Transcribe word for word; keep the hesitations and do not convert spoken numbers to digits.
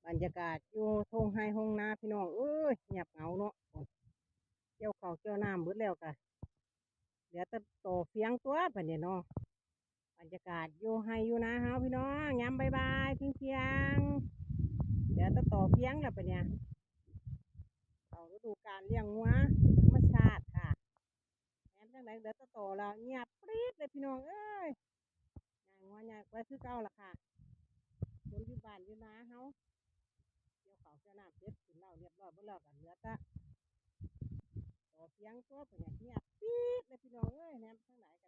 บรรยากาศอยู่ท่งไฮ่ท่งนาพี่น้องเอ้ย เงียบเหงาเนาะ เกี่ยวข้าวเกี่ยวน้ำเบิดแล้วกะ เหลือแต่ต่อเฟียงตัวบัดนี้เนาะ บรรยากาศอยู่ไฮ่อยู่นาเฮาพี่น้อง ยามบ่ายๆ เที่ยงๆ เหลือแต่ต่อเฟียงแล้วบัดนี้ เข้าฤดูกาลเลี้ยงงัวธรรมชาติค่ะ แม่นจั่งใด๋ เหลือแต่ต่อแล้ว เงียบปริบเลยพี่น้องเอ้ย ย้ายงัวย้ายควายคือเก่าล่ะค่ะ คนอยู่บ้านอยู่นาเฮา เกี่ยวข้าวเกี่ยวน้ำเสร็จกินเหล้าเรียบร้อยเบิดแล้ว กะเหลือแต่ต่อเฟียงตัวบัดนี้ เงียบปริบเลยพี่น้องเอ้ย แนมทางใด๋กะ